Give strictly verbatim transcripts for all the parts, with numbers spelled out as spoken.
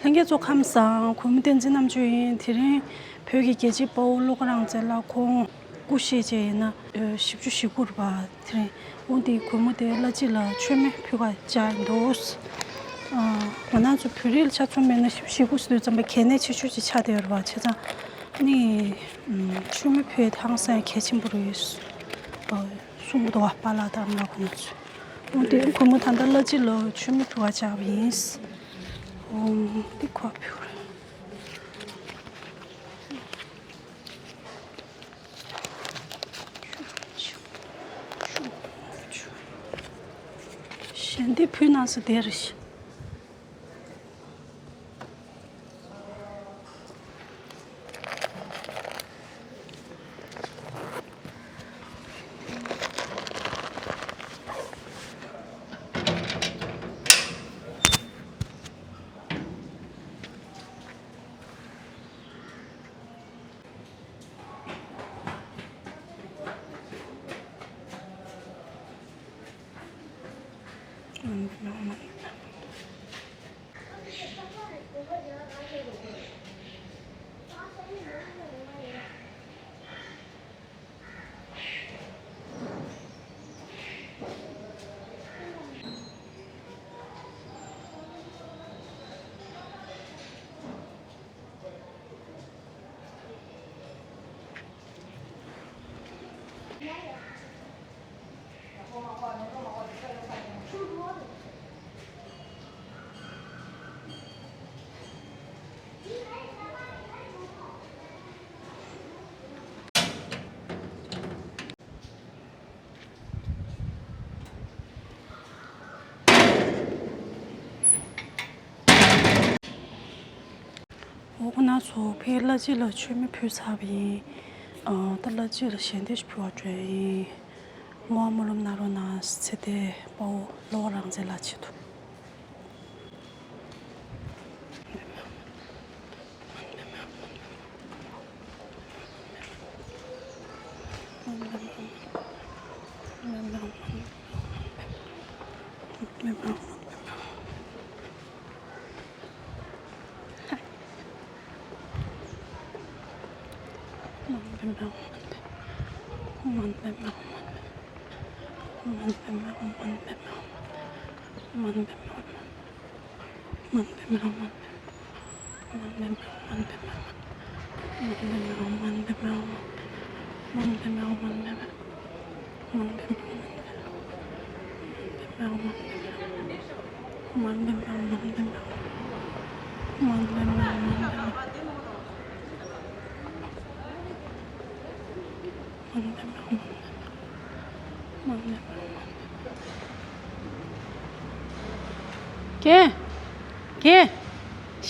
ལྷན་རྒྱས་ཚོ་ཁམས་བཟང་། གུས་མོ་བསྟན་འཛིན་རྣམ་དཔྱོད་ཡིན། དེ་རིང་བོད་ཀྱི་རྒྱལ་གཅེས་དཔའ་བོ་བློ་དགའ་རང་བཙན་ལགས་ཁོང་སྐུ་གཤེགས་བྱས་ཡིན་ན་བཞི་བཅུ་ཞེ་དགུ་རེད་པ། དེ་རིང་འོ་འདི་གུས་མོ་དེ་བླ་སྤྱི་ལ་མཆོད་མེ་ཕུལ་ག་བཅར་འདུག་ང་རང་ཚོ་བོད་རིགས་ལ་ཆ་མཚོན་པ་ཡིན་ན་བཞི་བཅུ་ཞེ་དགུ་ཟེར་དུས་ཙམ་པ་གལ་གནད་ཆེ་ཤོས་ཅིག་ཆགས་བསྡད་ཡོད་རེད་པ། བྱས་ཙང་ནི་མཆོད་མེ་ཕུལ་ཡ་དེ་ཧང་སང་ཡ་གལ་ཆེན་པོ་རེད་གསུང་གི་འདུག་པ། པཱ་ལགས་དང་ཨ་མ་ལགས་ཁོང་རྣམ་ཚོས། འོ་དེ་གུས་མོ་ད་ལྟ་བླ་སྤྱི་ལ་མཆོད་མེ་ཕུལ་ག་བཅར་བ་ཡིན། འོ་འདི་ཁོ་ཕུལ། ཞལ་འདེབས་ཕུལ་གནང་ས་དེ་རེད། འོ་ཁོ་ན་ཚོ་ཕའི་བླ་སྤྱི་ལ་མཆོད་མེ་ཕུལ་ཚར་བ་ཡིན། ཨ་ད་བླ་སྤྱི་ལ་ཞལ་འདེབས་ཤིག་ཕུལ་བར་འགྲོ་ཡ་ཡིན། བསྔོ་བ་སྨོན་ལམ་གནང་རོགས་གནང་། ཚེ་འདས་དཔའ་བོ་བློ་དགའ་རང་བཙན་ལགས་ཆེད་དུ། རྒན། རྒན།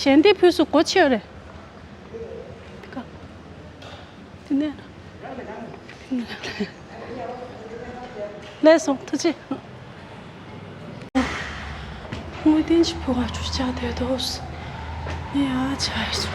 ཞལ་འདེབས་ཕུལ་སུ་སྒོ་ཕྱེ་རེད། དེ་ནས། ལགས་སོ། ཐུགས་རྗེ་ཆེ། དངོས་བསྟན་གྱི་བུ་ག་ཆུ་ཆགས་དེ་དོ། ཡ་ཆ་ཡ་སོ།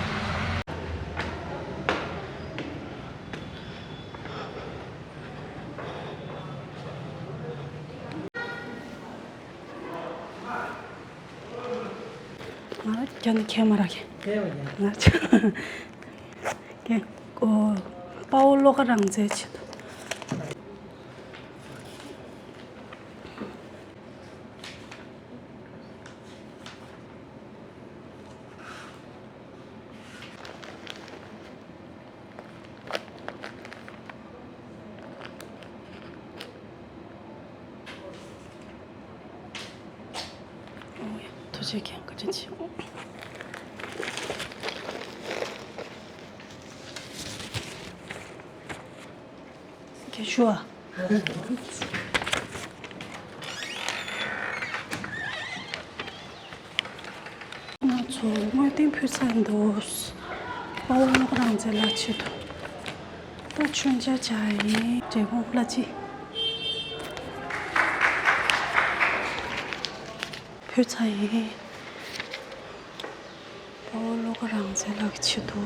ང་རྒྱ་ནི་ཁྱེད་མ་རག་གི། ཁྱེད་ཡོད་ཀྱང་། ང་ཆ། ཀྱེ། ཨོ། དཔའ་བོ་བློ་དགའ་རང་བཙན་ཆེད་དུ། ཐུགས་རྗེ་ཆེ། བཀའ་དྲིན་ཆེ། རྒྱ་ཞུ་བ། ང་ཚོ་དངོས་བསྟན་ཕུལ་ཚར་འདུག་དཔའ་བོ་བློ་དགའ་རང་བཙན་ལགས་ཆེད་དུ། ད་མཆོད་མཇལ་བྱ་ཡིན། འབྲས་སྤུངས་བླ་སྤྱི། ཕུལ་ཚར་ཡིན། དཔའ་བོ་བློ་དགའ་རང་བཙན་ལགས་ཀྱི་ཆེད་དུ།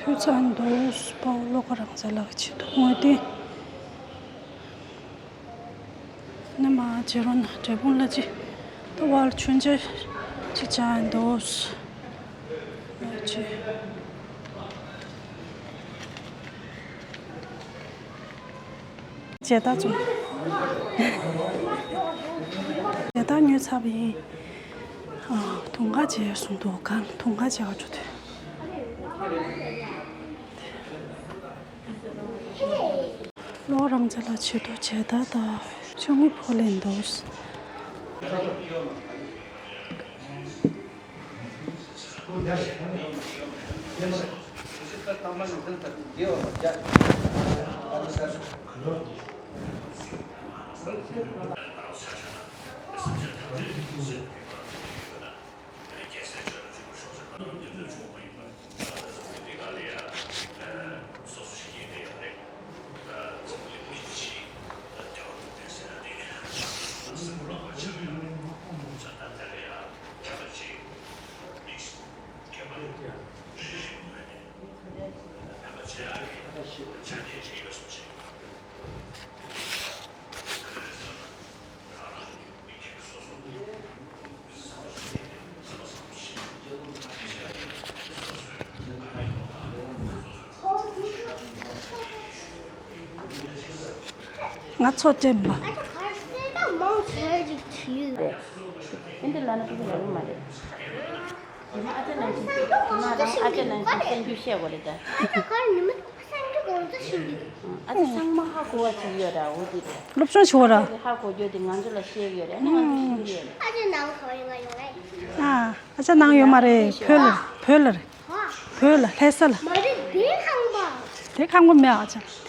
ཕུལ་ཚར་འདུག་དཔའ་བོ་བློ་དགའ་རང་བཙན་ལགས་ཀྱི་ཆེད་དུ་དངོས་བསྟན། ནི་མ་བྱེད་རོགས་གནང་། འབྲས་སྤུངས་ལ་ཅི་ད་བར་མཆོད་མཇལ་ཅིག་བྱ་ཡིན་འདུག་ལ་ཅི། མཇལ་དར་བཙོང་། མཇལ་དར་ཉོས་ཚར་བ་ཡིན། ཨ། དུང་དཀར་བྱས་གསུངས་འདུག་ག་དུང་དཀར་བྱས་ག་ཆུ་དུས། གློག་རམ་རྩེ་ལ་ཆེད་དུ་མཇལ་དར་དང་ཆུ་ངོས་ཕོག་ལེན་འདུག་ང་ཚོ་དྲན་པ། ཨེ་འདི་ལ་ན་ཕུ་གུ་ལ་རུ་མ་རེད། ཨ་ཅག་ནང་བཞིན་ཨ་ཅག་ནང་བཞིན་གསར་འགྱུར་བཤད་དགོས་རེད་ད། ཨ་ཅག་ཚང་མ་ཧ་གོ་བ་ཅིག་ཡོད་ར། འོ་དེ་རེད། སློབ་སྦྱོང་བྱེད་དགོས་ར། ཧ་གོ་རྒྱུ་དེ་ང་ཚོ་ལ་བཤད་ཡོད་རེད། ཨ་ནི་ང་ཚོ་ཤེས་ཀྱི་ཡོད་རེད། ཨ་ཅག་ནང་ག་ཡོད་ང་ཡོང་རེད། ཨ་ཨ་ཅག་ནང་ཡོད་མ་རེད། བོད་ལ་རེད། བོད་ལ་རེད། བོད་ལ་ལྷ་ས་ལ། མ་རེད། དེ་ཁང་པ། དེ་ཁང་པ་མེད་ཨ་ཅག་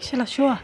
ཤི་ལ་ཤོ།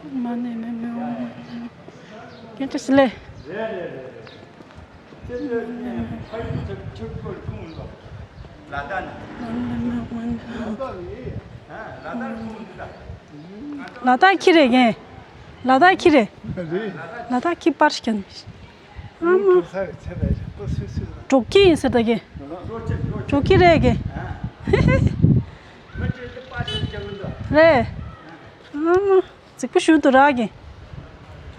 མ་ནས་མེད་མེད་འོང་མ་ནས། སྐད་ཆ་ཟི་ལེ། རེད་རེད་རེད་རེད། ཁྱེད་ཚོས་ནས་ཕ་ཡུལ་ཚོ་ཆུ་སྐོར་ཁུངས་ལོ། ལ་དྭགས་ནས། མ་ནས་མེད་འོང་མ་ནས། ལ་དྭགས་ཁུངས་འདི་ལ། ལ་དྭགས་ཁྱི་རེད་རྒན། ལ་དྭགས་ཁྱི་རེད། རེད། ལ་དྭགས་ཁྱི་པར་ཞིག་ཀྱང་། ཨ་མ། འབྲོག་ཁྱི་ཡིན་ཟེར་ད་གི། འབྲོག་ཁྱི་རེད་གི། རེད། ཨ་མ། རྫིག་པོ་ཞུ་དུ་རག་གི།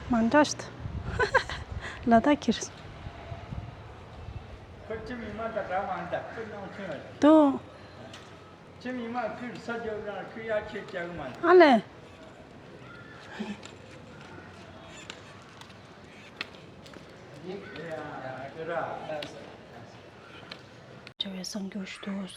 མ་འདྲ་ཞིག་ད། ལ་དྭགས་ཁྱི་རེད། འདུག་ཨ་ལས། བྱ་བའི་གསར་འགྱུར་ཞིག་འདུག་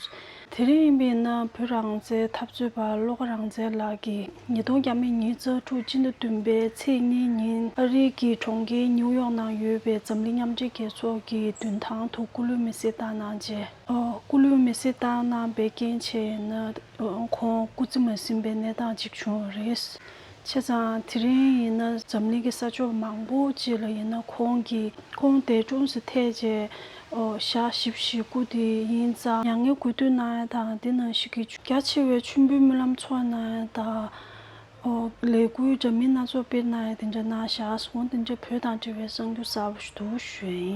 དེ་རིང་ཡིན་པས་ན་བོད་རང་བཙན་འཐབ་རྩོད་པ་བློ་དགའ་རང་བཙན་ལགས་ཀྱིས་ཉིས་སྟོང་ཉི་ཤུ་ཙམ་དྲུག་སྤྱི་ཟླ་བདུན་པའི་ཚེས་གཉིས་ཉིན་ཨ་རི་གི་གྲོང་ཁྱེར་ནིའུ་ཡོག་ནང་ཡོད་པའི་འཛམ་གླིང་མཉམ་འབྲེལ་རྒྱལ་ཚོགས་ཀྱི་མདུན་ཐང་དུ་སྐུ་ལུས་མེ་སྲེག་བཏང་གནང་རྗེས། ཨོ། སྐུ་ལུས་མེ་སྲེག་བཏང་གནང་བའི་རྐྱེན་བྱས་ཡིན་ན། ཨོ། ཁོང་སྐུ་ཚེ་མ་ཟིན་པའི་གནས་སྟངས་ཅིག་བྱུང་བ་རེད། བྱས་ཙང་དེ་རིང་ཡིན་ན་འཛམ་གླིང་གི་ས་ཕྱོགས་མང་པོ་ཅིག་ལ་ཡིན་ན་ཁོང་གིས་ཁོང་འདས་གྲོངས་སུ་ཐལ་རྗེས། ཨོ། ཞག་བཞི་བཞི་སྐུ་དེ་ཡིན་ཙང་མྱ་ངན་གུས་འདུད་གནང་ཡ་དང་། དེ་ནང་བཞིན་གྱི་རྒྱ་ཆེ་བའི་མཆོད་འབུལ་སྨོན་ལམ་ཚོགས་གནང་ཡ་དང་། ཨོ། ལས་འགུལ་འདྲ་མིན་སྣ་ཚོགས་སྤེལ་གནང་ཡ་དེ་འདྲ་གནང་བཞག་སོང་། དེ་འདྲ་བོད་དང་འབྲེལ་བའི་གསར་འགྱུར་གསར་པ་ཞིག་འདུག་ཞུ་ཡ་ཡིན།